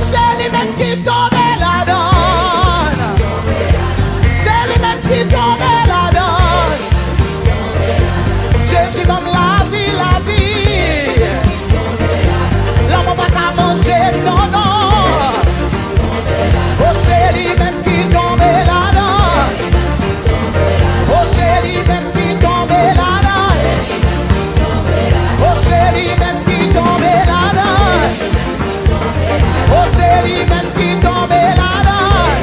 Se li menm ki tonbe ladan. Se li menm ki tonbe ladan. Jezi ban m lavi, lavi. Lanmò pa ka manje m, non, non. Oh, se li menm ki tonbe ladan. Oh, se li menm ki tonbe ladan. Oh, se li menm ki tonbe ladan. Oh, se li menm ki tonbe ladan.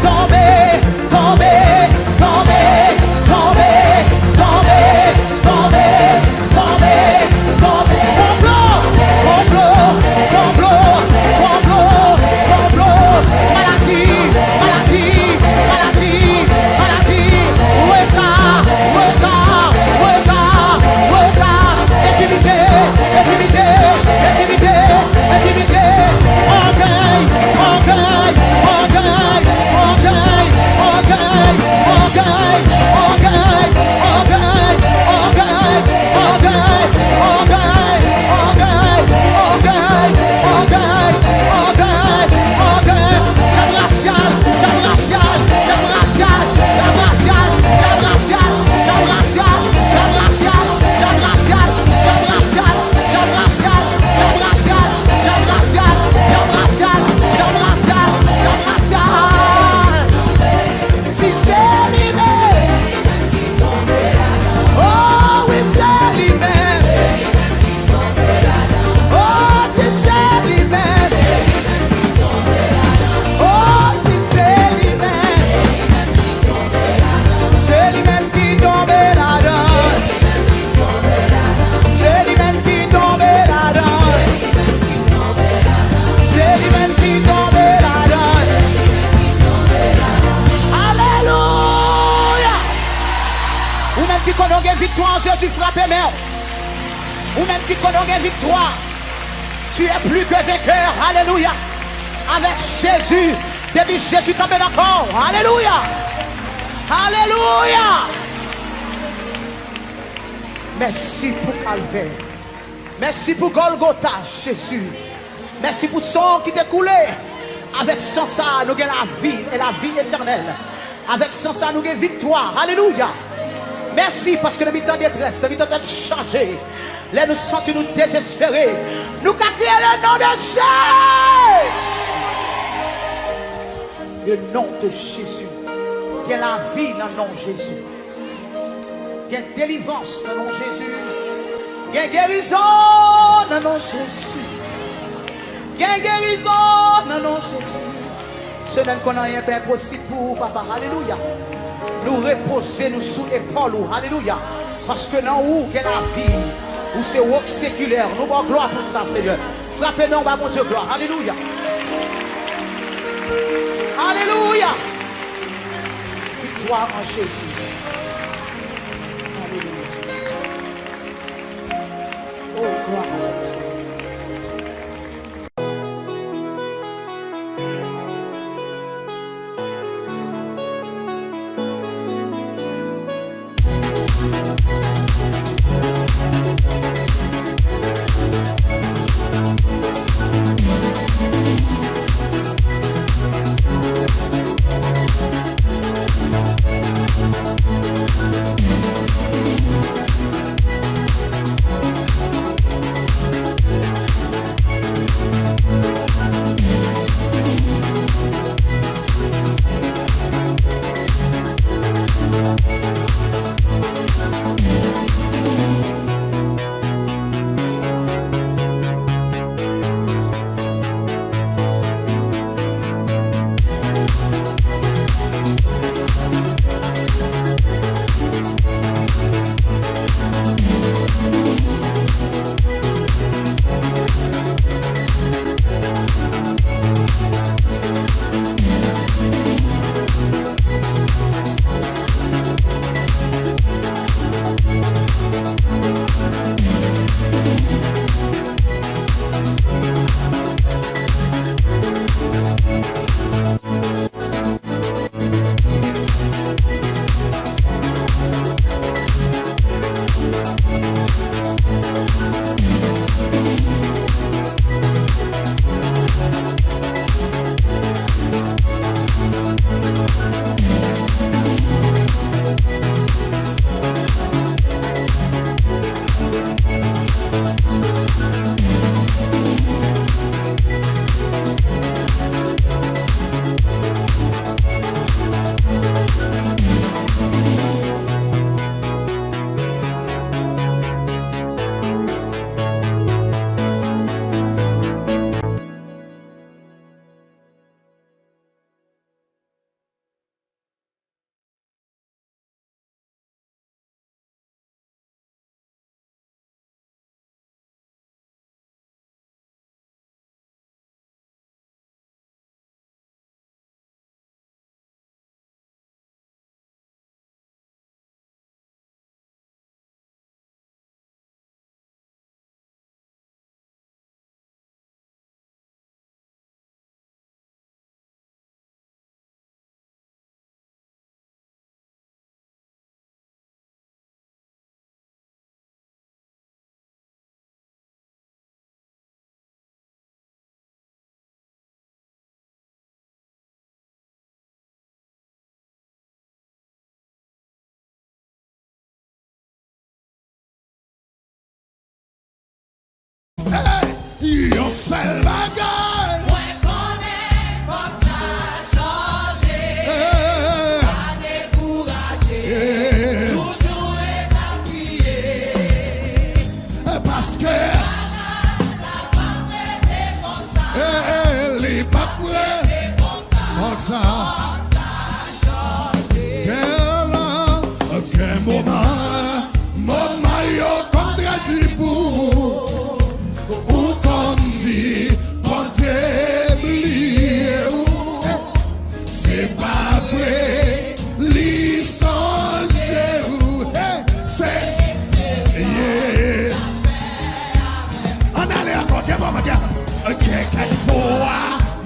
Tonbe, tonbe, tonbe, tonbe, tonbe, tonbe, tonbe, tonbe. Konplo, konplo, konplo, konplo, konplo. Maladi, maladi, maladi, maladi. Reta, reta, reta, reta. Enfimite, enfimite, enfimite, enfimite. Ògèy, ògèy, ògèy, ògèy. Jab rasyal, jab rasyal, jab rasyal, jab rasyal. Di se li menm. Oh wi, se li menm. Oh, di se li menm. Oh, di se li menm. Se li menm ki tonbe ladan. Se li menm ki tonbe ladan. Se li menm ki tonbe ladan. Alelouya! Ou menm ki konnen w gen viktwa an Jezi, frape men w. Ou menm ki konnen w gen viktwa, tu es plus que vainqueur. Alelouya! Avèk Jezi, depi Jezi kanpe nan kò w. Alelouya! Alelouya! Mèsi pou Kalvè. Mèsi pou Gòlgota, Jezi. Mèsi pou san w ki te koule. Avèk san sa a, nou gen lavi, e lavi etènèl. Avèk san sa a, nou gen viktwa. Alelouya. Mèsi, paske nan mitan detrès, nan mitan tèt chaje, lè nou santi nou dezespere, nou ka kriye le non de Jezi. Le nom de Jésus. Gen lavi nan non Jezi. Gen delivrans nan non Jezi. Gen gerizon nan non Jezi. Gen gerizon nan non Jezi. Semèn konn anyen pa enposib pou ou, papa. Alelouya. Nou repoze nou sou epòl ou. Alelouya. Paske nan ou gen lavi. Ou se wòk sekilè. Nou ba w glwa pou sa, Senyè. Frape men w ba Bondye glwa. Alelouya. Alelouya. Viktwa an Jezi. Alelouya. Oh, glwa a Bondye. Hey! Yon sèl bagay. Mwen konnen fòs la chanje. Hey! Pa dekouraje. Hey! Toujou ret ap priye. Paske bagay la p ap rete konsa. Hey, hey, li p ap rete konsa. Konsa. Gen lè, gen moman, moman yo konn trè di pou ou. Ou konn di, Bondye bliye ou. Se pa vre, li sonje ou. Hey, se, yeah. Ann ale ankò, gen moman, gen, gen kèk fwa,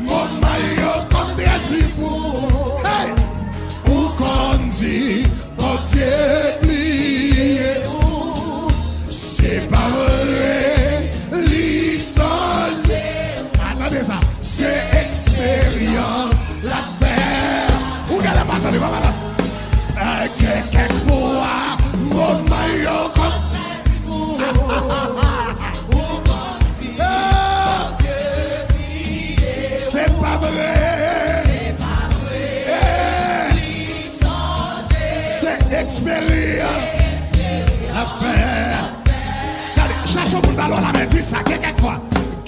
moman yo konn trè di pou ou. Hey! Ou konn di, Bondye bliye ou. Se pa vre, li sonje. A, tande sa. Se eksperyans l ap fè. Ou genlè pa tande, pa, pa, pa. Kè, kèk fwa, moman yo konn. Se pa vre. Eh, se eksperyans l ap fè. Gade, chache yon moun ba l yon lamen, di sa, gen kèk fwa.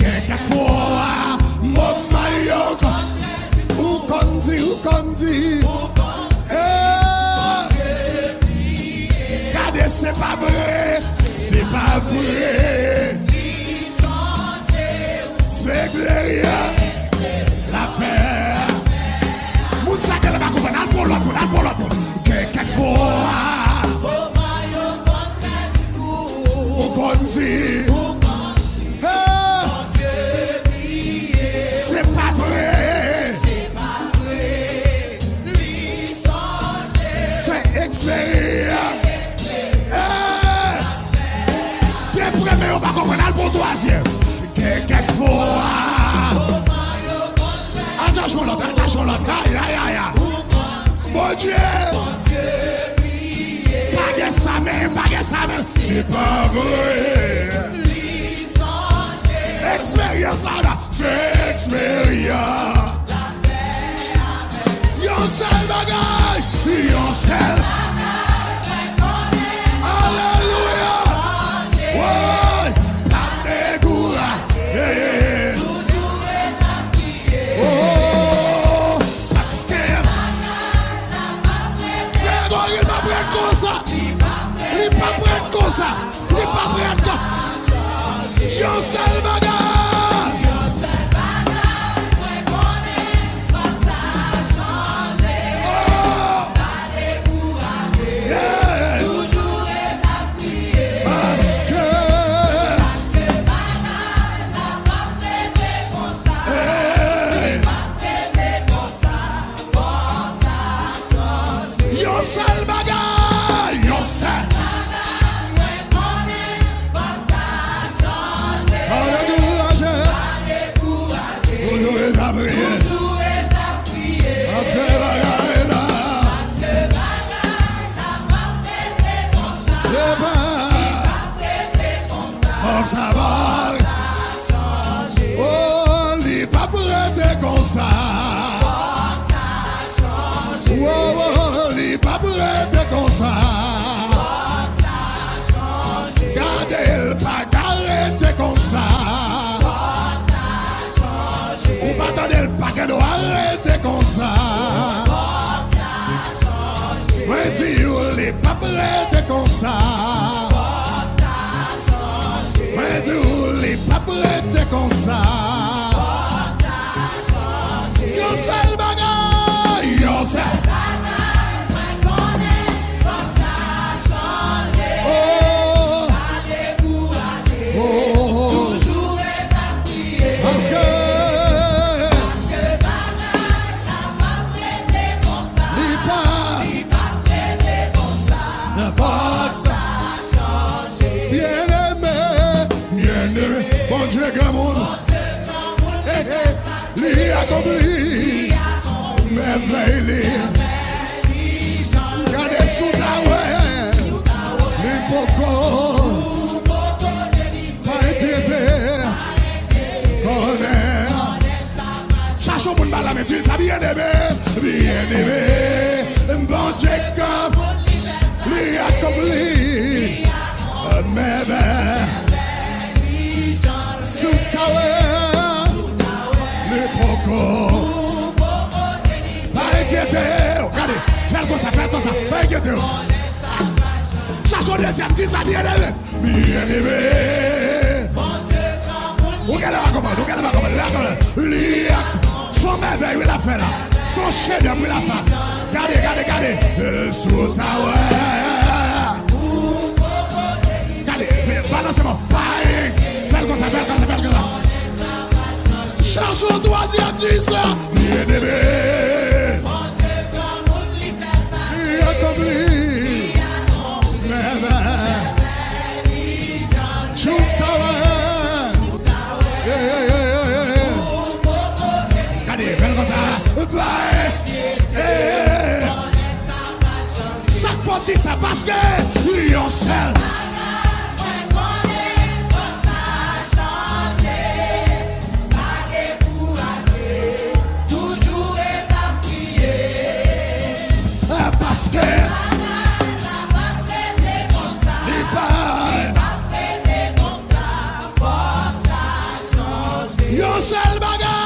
Gen kèk fwa, moman yo konn, ou konn di, ou konn di. Eh, gade, se pa vre, se Se pa vre. Se Glorya l ap fè. Moun sa genlè pa konprann. Al pran lòt moun, al pran lòt moun. Gen kèk fwa ou konn di, hey, se pa vre. Se eksperyans. Hey! De premye yo pa konprann, al pou twazyèm. Gen kèk fwa. Al chache yon lòt, al chache yon lòt. Ay, ay, ay, ay. Bondye pa gen sa menm, pa gen sa menm. Se pa vre. Eksperyans la, la. Se eksperyans. Yon sèl bagay, yon sèl. Alelouya. Woy, pa dekouraje. Oh, paske Gregory p ap ret konsa. Li p ap ret konsa. Li p ap ret konsa. Yon sèl bagay. Oh. Yeah. Paske. Hey. Yon sèl bagay, yon sèl. Pa dekouraje. Toujou ret ap priye. Paske bagay la. Epa. Fòk sa va. Oh, li p ap rete konsa. Oh, oh, li p ap rete konsa. Gade, l pa ka rete konsa. Ou pa tande, l pa gen dwa rete konsa. Mwen di w, li p ap rete konsa. Mwen di w, li p ap rete konsa. Yon sèl bagay, yon sèl. Oh. Oh. Paske. Li pa. Fòk sa. Byeneme, byeneme, Bondye granmoun. Li akonpli mèvèy li. Gade si w ta wè, li poko. Pa enkyete, konnen. Chache yon moun ba l lamen, di l sa, byeneme, byeneme, Bondye k ap, li akonpli mèvèy. Si w ta wè, li poko. Pa enkyete w. Gade, fè l konsa, fè l konsa, pa enkyete w. Chache yon dezyèm, di sa, byeneme. Byeneme. Ou genlè pa konprann, ou genlè pa konprann, la konprann. Li ak son mèvèy, wi, l ap fè la. Son chedèv, wi, l ap fè. Gade, gade, gade. E si w ta wè. Gade, fè, balanse mò. Pay. Fè l konsa, fè l konsa, fè l konsa. Chache yon twazyèm, di sa. Byeneme. Li akonpli. Mèvèy. Jou ta wè. Yeah, yeah, yeah, yeah, yeah. Gade, fè l konsa. Bay. Yeah. Sa k fè w di sa? Paske yon sèl. Paske li pa. Yon sèl bagay.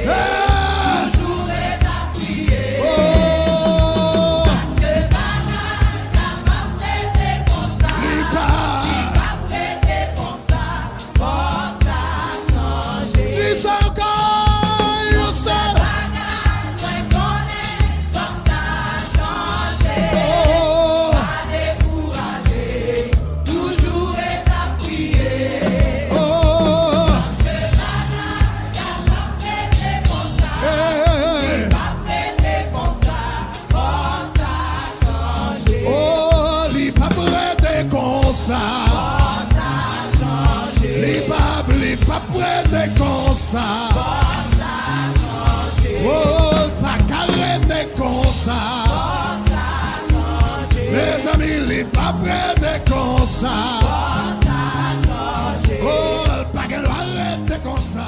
Hey! sa. Oh, l pa ka rete konsa. Mezanmi, li p ap rete konsa. Oh, l pa gen dwa rete konsa.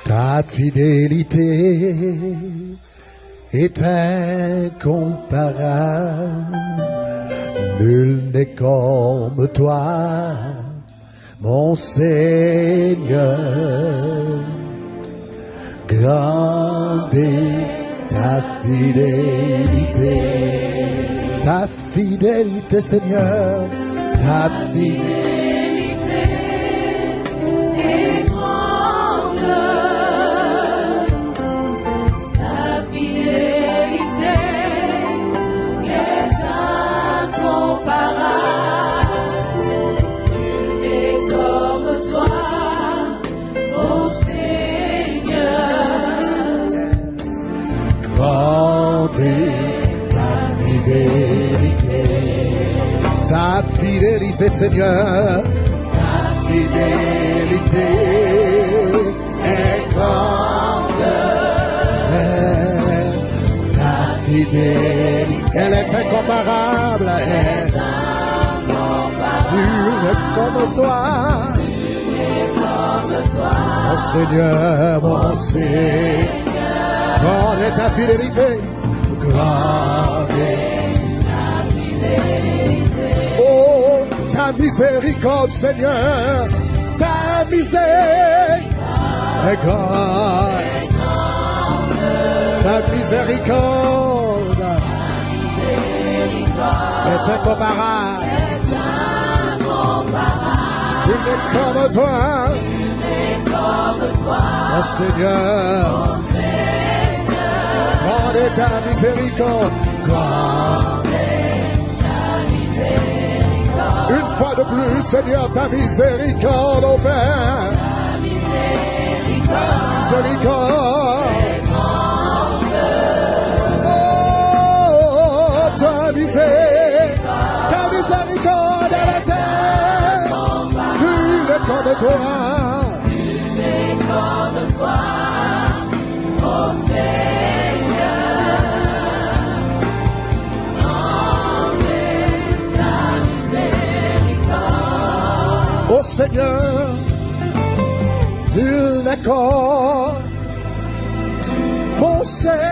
Ta fidélité est incomparable. Nul n'est comme toi, mon Seigneur. Grande ta fidélité. Ta fidélité, Seigneur. Ta fidélité est grande. Ta fidélité est incomparable. Nul n'est comme toi, mon Seigneur. Grande ta fidélité. Ta fidélité, Seigneur. Ta fidélité est grande. Ta fidélité, elle est incomparable. Nul n'est comme toi. Mon Seigneur, mon Seigneur, grande est ta fidélité, grande. Oh, ta miséricorde, Seigneur, ta miséricorde, ta miséricorde est incomparable. Comme toi, mon Seigneur, grande est ta miséricorde, grande est ta miséricorde. Une fois de plus, Seigneur, ta miséricorde, oh Père. Ta miséricorde. Oh, ta miséricorde, ta miséricorde à la terre. Nul n'est comme toi. Nul n'est comme toi, ô Seigneur. Ô Seigneur, nul n'est comme mon Seigneur.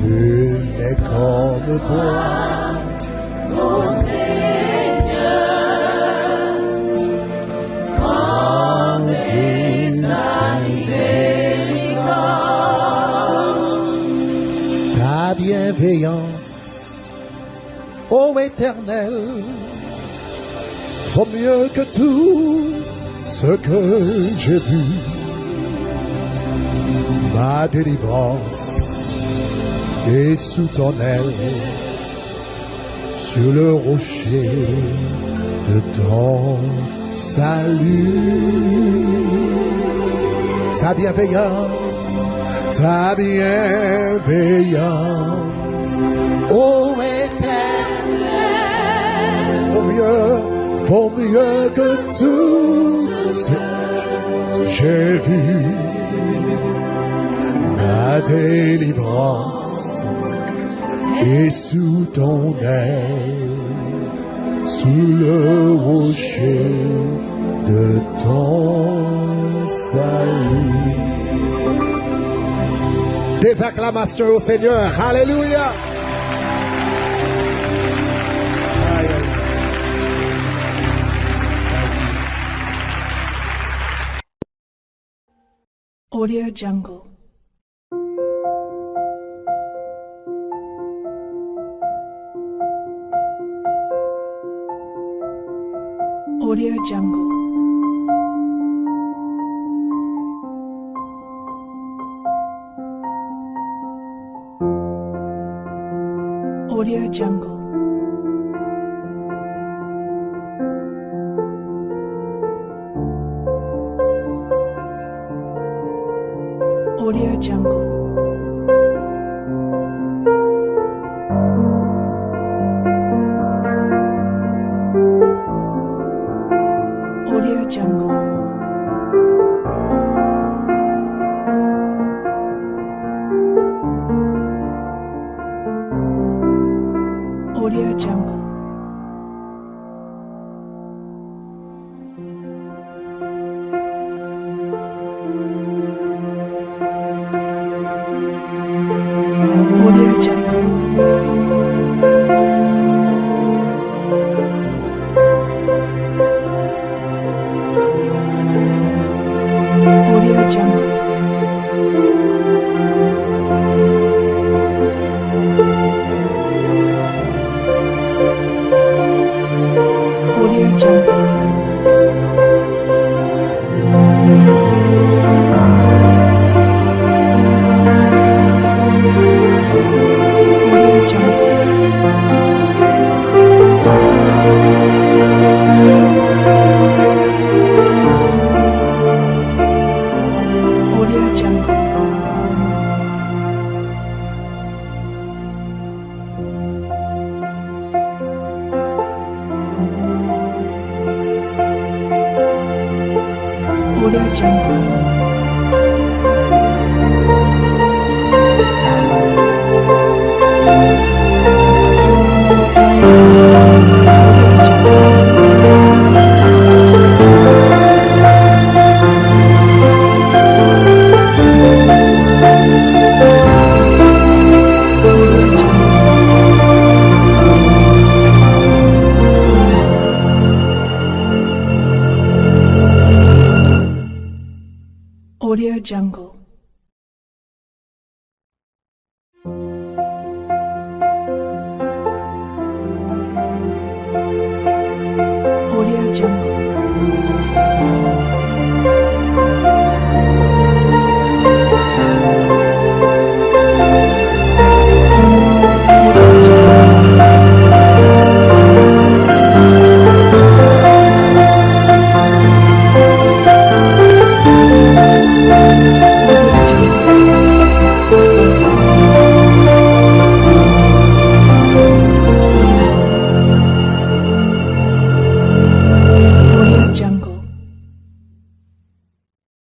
Nul n'est comme toi, mon Seigneur. Grande est ta miséricorde. Ta bienveillance, ô Éternel, vaut mieux que tout ce que j'ai vu. Ma délivrance est sous ton aile, sur le rocher de ton salut. Ta bienveillance, ta bienveillance, ô Éternel, vaut mieux, vaut mieux que tout ce que j'ai vu. Ma délivrance est sous ton aile, sous le rocher de ton salut. Des acclamations au Seigneur. Alléluia. Aïe, aïe, aïe. Audio Jungle. Audio Jungle. Audio Jungle. Audio Jungle. Audio Jungle. Audio Jungle. Audio Jungle. Audio Jungle. Audio Jungle. Audio Jungle. Audio Jungle. Audio Jungle. Audio Jungle.